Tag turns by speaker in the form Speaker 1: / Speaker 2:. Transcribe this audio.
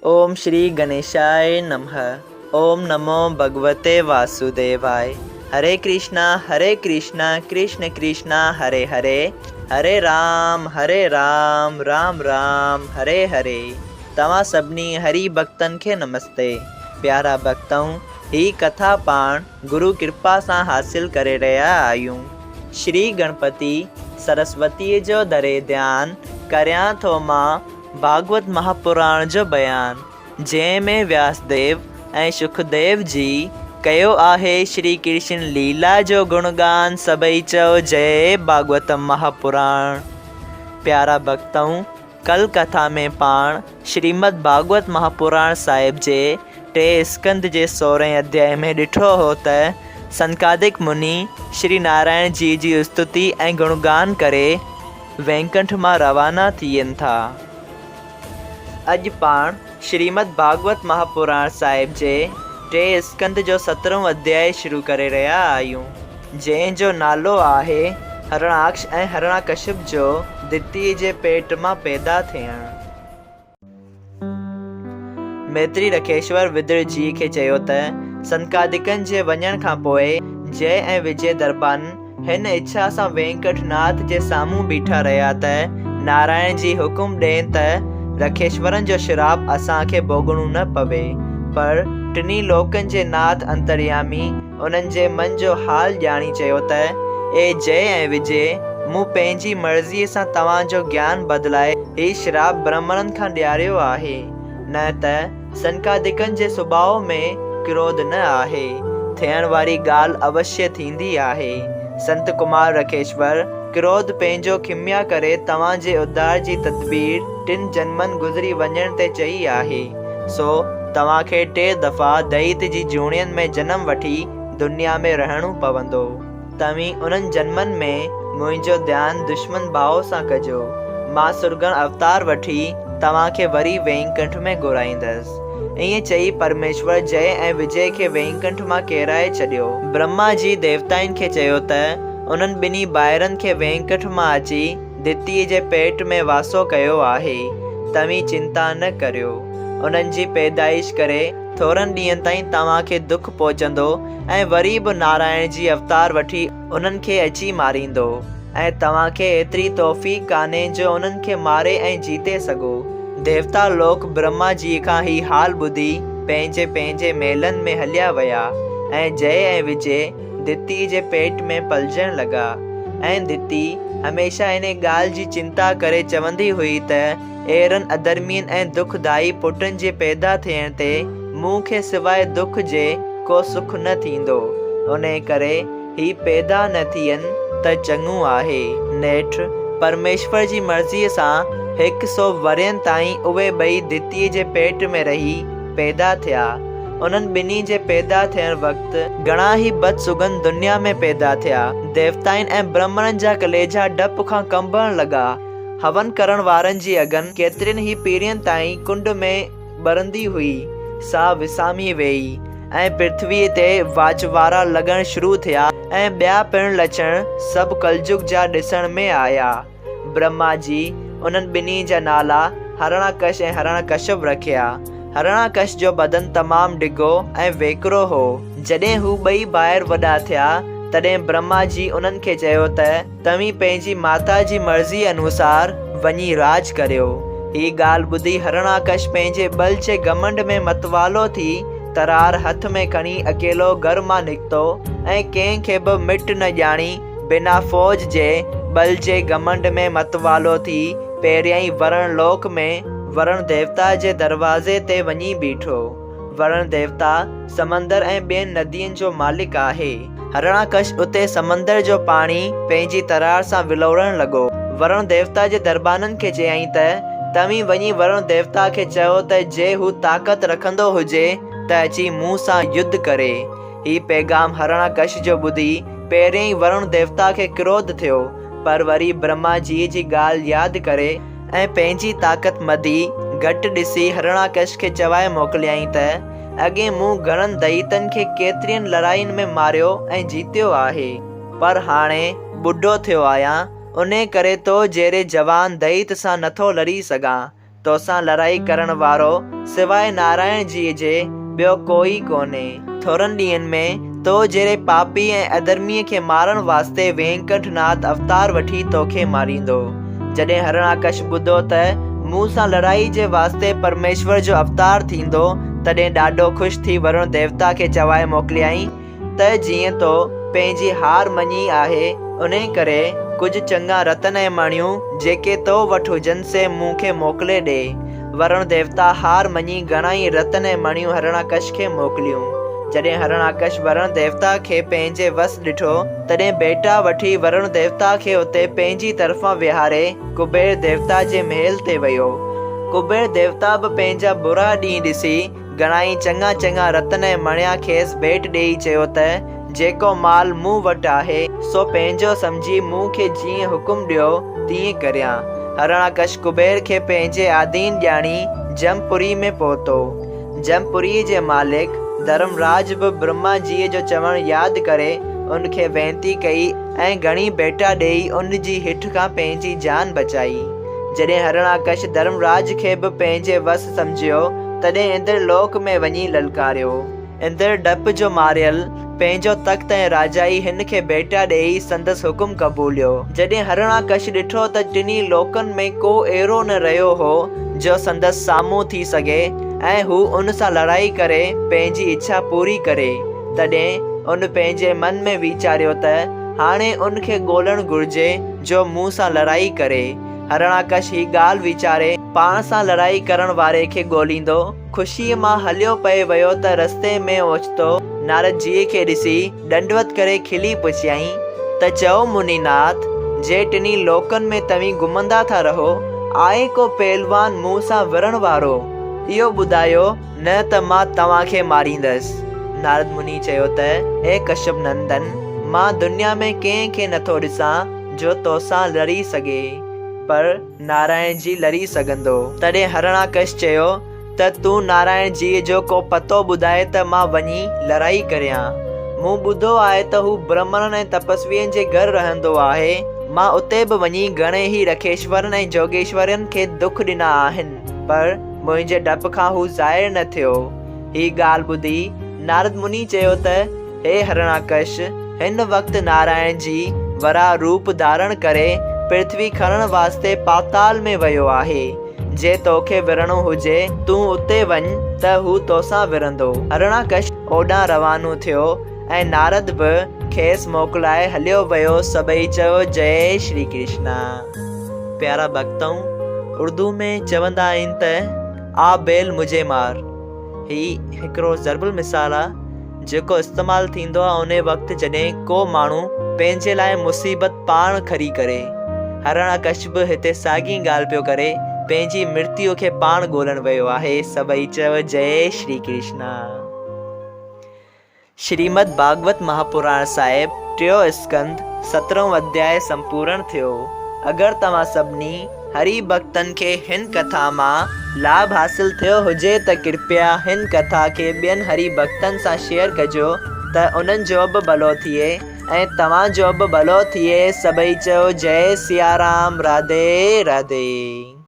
Speaker 1: اوم شري گنيشاء نمه اوم نمو ڀڳوتي واسوديواء هري ڪرشنا هري ڪرشنا ڪرشن ڪرشنا هري هري هري رام هري رام رام رام هري هري توهان سڀني هري ڀڳتن کي نمستي پيارا ڀڳتؤ هي ڪٿا پاڻ گرو ڪرپا سان حاصل ڪري رهيا آهيون شري گڻپتي سرسوتيء جو ڌري ڌيان ڪريان ٿو مان ڀاڳوت مهاپراڻ جو بيان، جنهن ۾ وياسديو ۽ شڪديو جي ڪيو آهي شري ڪرشن ليلا جو گڻگان سڀئي چئو جئي ڀاڳوت مهاپراڻ. پيارا ڀڳتؤ! ڪل ڪٿا ۾ پاڻ شريمد ڀاڳوت مهاپراڻ صاحب جي ٽي اسڪنڌ جي سورهين اڌيائي ۾ ڏٺو هو ته سنڪادڪ مني شري نارائڻ جي جي استتي ۽ گڻگان ڪري وينڪنٺ مان روانا ٿين ٿا. اڄ پاڻ شريمد ڀاڳوت مهاپراڻ صاحب جي ٽي اسڪنڌ جو سترهون اڌيائي شروع ڪري رهيا آهيون، جنهن جو نالو آهي هرڻاڪش ۽ هرڻاڪشپ جو دتيء جي پيٽ مان پيدا ٿيڻ. ميتري رکيشور ودر جيء کي چيو ته، سنڪادڪن جي وڃڻ کان پوء جئه ۽ وجيه دربان هن اڇا سان وينڪٽ ناٿ جي سامهون بيٺا رهيا ته نارائڻ جي حڪم ڏين ته رکيشورن جو شراپ اسان کي ڀوڳڻو نه پوي. پر ٽنهي لوڪن جي ناٿ انتريامي انهن جي من جو حال ڄاڻي چيو ته، اي جئه ۽ وجيه! مون پنهنجي مرضيء سان توهان جو گيان بدلائي هي شراپ برهمڻن کان ڏياريو آهي، نه ته سنڪادڪن جي سڀاء ۾ ڪروڌ نه آهي. ٿيڻ واري ڳالهه اوشيه ٿيندي آهي. سنت ڪمار رکيشور ڪروڌ پنهنجو کميا ڪري توهان جي اڌار جي تدبير ٽن جنمن گذري وڃڻ تي چئي آهي. سو توهان کي ٽي دفعا دئيت جي جوڻين ۾ جنم وٺي دنيا ۾ رهڻو پوندو. توهين انهن جنمن ۾ منهنجو ڌيان دشمن ڀاء سان ڪجو. مان سرڳڻ اوتار وٺي توهان کي وري وينڪنٺ ۾ گهرائيندس. ائين چئي پرميشور جئه ۽ وجئه کي وينڪنٺ مان ڪيرائي ڇڏيو. برهما جي ديوتائن کي چيو ته انهن ٻنهي ڀائرن کي وينڪنٺ مان اچي دتيء جي پيٽ ۾ واسو ڪيو آهي، توهين چنتا نه ڪريو. انهن جي پيدائش ڪري ٿورن ڏينهن تائين توهان کي دک پهچندو ۽ وري به نارائڻ جي اوتار وٺي انهن کي اچي ماريندو ۽ توهان کي ايتري توفيق ڪانهي جو انهن کي ماري ۽ جيتي سگهو. ديوتا لوڪ برهما جيء کان هي حال ٻڌي پنهنجي پنهنجي محلن ۾ هليا ويا ۽ جئه ۽ وجئه دتيء جي پيٽ ۾ پلجڻ لڳا ۽ دتي هميشه انهي ڳالهه جي چنتا ڪري چوندي هئي ته اهڙن اڌرمين ۽ دکدائي پٽن جي پيدا ٿيڻ تي مون کي سواء دک جي ڪو سک نه ٿيندو، انهي ڪري هي پيدا نه ٿين ته چڱو آهي. نيٺ پرميشور جي مرضيء سان هڪ سو ورهين تائين اهي ٻئي دتيء جي پيٽ ۾ رهي پيدا ٿيا. انهن ٻنهي جي پيدا ٿيڻ وقت گهڻا ئي بدسگن دنيا ۾ پيدا ٿيا. ديوتائن ۽ برهمڻن جا ڪليجا ڊپ کان ڪنبڻ لڳا. هون ڪرڻ وارن جي اگن ڪيترين ئي پيڙهين تائين ڪنڊ ۾ ٻرندي هئي، سا وسامي ويئي ۽ پرٿويء تي واچوارا لڳڻ شروع ٿيا ۽ ٻيا پڻ لڇڻ سڀ ڪلجگ جا ڏسڻ ۾ آيا. برهما جي انهن ٻنهي جا نالا هرڻاڪش ۽ هرڻڪشپ رکيا. هرڻاڪش جو بدن تمام ڊگهو ۽ ويڪرو هو. جڏهن هو ٻئي ڀائر وڏا ٿيا، تڏهن برهما جي انهن کي چيو ته، توهين پنهنجي ماتا جي مرضيء انوسار وڃي راڄ ڪريو. هي ڳالهه ٻڌي هرڻاڪش پنهنجي ٻل جي گهمنڊ ۾ متوالو ٿي ترار هٿ ۾ کڻي اڪيلو گهر مان نڪتو ۽ ڪنهن کي به مٽ نه ڄاڻي بنا فوج جي ٻل جي گهمنڊ ۾ متوالو ٿي پهريائين ورڻ لوڪ ۾ ورڻ ديوتا جي دروازي تي وڃي بيٺو. ورڻ ديوتا سمندر ۽ ٻين ندين جو مالڪ آهي. هرڻاڪش اتي سمندر جو پاڻي پنهنجي ترار سان ولوڙڻ لڳو. ورڻ ديوتا جي دربانن کي چيائين ته، توهين وڃي ورڻ ديوتا کي چئو ته جي هو طاقت رکندو هجي ته اچي مون سان يڌ ڪري. هي پيغام هرڻاڪش جو ٻڌي پهريائين ورڻ ديوتا کي ڪروڌ ٿيو، پر وري برهما جيء جي ڳالهه ياد ڪري ۽ پنهنجي طاقت مدي گهٽ ڏسي هرڻاڪش کي چوائي موڪليائين ته، اڳي مون گهڻن دئيتن کي ڪيترين لڙاين ۾ ماريو ۽ جيتيو آهي، پر هاڻي ٻڍو ٿيو آهيان، انهي ڪري تو جهڙي جوان دئيت سان نٿو لڙي سگهان. توسان لڙائي ڪرڻ وارو سواء نارائڻ جيء جي ٻيو ڪوئي ڪونهي. ٿورن ڏينهن ۾ تو جهڙي پاپي ۽ اڌرميء کي مارڻ واسطي وينڪنٺ ناٿ اوتار وٺي توکي ماريندو. جڏهن هرڻاڪش ٻڌو ته مون سان لڙائي جي واسطي پرميشور جو اوتار ٿيندو، تڏهن ڏاڍو خوش ٿي ورڻ ديوتا کي چوائي موڪليائين ته جيئن تو پنهنجي هار مڃي آهي، انهي ڪري ڪجهه چڱا رتن ۽ مڻيون جيڪي تو وٽ هجن سي مون کي موڪلي ڏي. ورڻ ديوتا هار مڃي گهڻا ئي رتن ۽ مڻيون هرڻاڪش کي موڪليون. جڏهن هرڻاڪش ورڻ ديوتا کي پنهنجي وس ڏٺو، تڏهن ڀيٽا وٺي ورڻ ديوتا کي اتي پنهنجي طرفان ويهاري ڪبير ديوتا جي محل تي ويو. ڪبير ديوتا به پنهنجا برا ڏينهن ڏسي گهڻائي چڱا چڱا رتن ۽ مڻيا کيس ڀيٽ ڏيئي چيو ته، جيڪو مال مون وٽ آهي، سو پنهنجو سمجهي مون کي جيئن حڪم ڏيو، تيئن ڪريان. هرڻاڪش ڪبير کي پنهنجي آڌين ڄاڻي جمپوريء ۾ پهتو. جمپوريء جي مالڪ ڌرمراج به برهما جيء جو چوڻ ياد ڪري ان کي وينتي ڪئي ۽ گهڻي ڀيٽا ڏيئي ان جي هٺ کان پنهنجي جان بچائي. جڏهن هرڻاڪش ڌرمراج کي به پنهنجي وس سمجهيو، تڏهن اندر لوڪ ۾ وڃي للڪاريو. اندر ڊپ جو ماريل، پنهنجو تخت ۽ راجائي هن کي ڀيٽا ڏيئي سندس حڪم قبوليو. جڏهن هرڻاڪش ڏٺو ته ٽنهي لوڪن ۾ ڪو اهڙو نه رهيو هو، جو سندس سامهون ٿي سگهي ۽ هو ان سان لڙائي ڪري پنهنجي اڇا پوري ڪري، تڏهن ان پنهنجي من ۾ ويچاريو ته هاڻي ان کي ڳولڻ گهرجي، جو مون سان لڙائي ڪري. هرڻاڪش هي ڳالهه ويچاري، پاڻ سان لڙائي ڪرڻ واري کي ڳوليندو، خوشيء مان هليو پئي ويو ته رستي ۾ اوچتو نارد جيء کي ڏسي ڏنڊوت ڪري کلي پڇيائين ته چئو مني ناٿ، جي ٽنهي لوڪن ۾ توهين گهمندا ٿا رهو، آهي ڪو پهلوان مون سان وڙهڻ وارو؟ اهو ٻڌايو نه ته مان توهان کي ماريندس. نارد مني چيو ته اي ڪشپ نندن، مان دنيا ۾ ڪنهن کي نٿو ڏسان جو توسان لڙي سگهي، پر نارائڻ جي لڙي سگهندو. تڏهن هرڻاڪش چيو ته تون نارائڻ جيء جو ڪو پتو ٻڌاء ته مان وڃي لڙائي ڪريان. مون ٻڌو آهي ته هو برهمڻن ۽ تپسوين جي گهر رهندو آهي. مان اتي به وڃي گهڻي ئي رکيشورن ۽ جوڳيشورين کي دک ڏنا آهن، پر منهنجي ڊپ کان هو ظاهر نه ٿيو. هي ڳالهه ٻڌي نارد مني چيو ته هي هرڻاڪش! هن وقت نارائڻ جي وراهه روپ ڌارڻ ڪري پرٿوي کڻڻ واسطي پاتال ۾ ويو آهي. جي توکي وڙهڻو هجي، تون اتي وڃ ته هو توسان وڙهندو. هرڻاڪش اوڏانهن روانو ٿيو ۽ نارد به کيس موڪلائي هليو ويو. سڀئي چيو جئي شري ڪرشنا. پيارا ڀڳتؤ! اردو ۾ چوندا آهن ته آ بيل مجهي مار. هي هڪڙو ضرب المثال آ جيڪو استعمال ٿيندو آ انهي وقت جڏهن ڪو ماڻهو پنهنجي لاء مصيبت پاڻ کري ڪري. هرڻاڪش به هتي ساڳي ڳالهه پيو ڪري پنهنجي مرتيو کي پاڻ ڳولڻ ويو آهي. سڀئي چئو جئي شري ڪرشنا. شريمد ڀاڳوت مهاپراڻ صاحب ٽيون اسڪنڌ سترهون اڌياء سمپورڻ ٿيو. اگر توهان سڀني هري ڀڳتن کي هن ڪٿا مان لاڀ حاصل ٿيو هجي ته ڪرپيا هن ڪٿا کي ٻين هري ڀڳتن سان شيئر ڪجو ته انهن جو به ڀلو ٿئي ۽ توهان جو به ڀلو ٿئي سڀئي چئو جئي سيارام راڌي راڌي.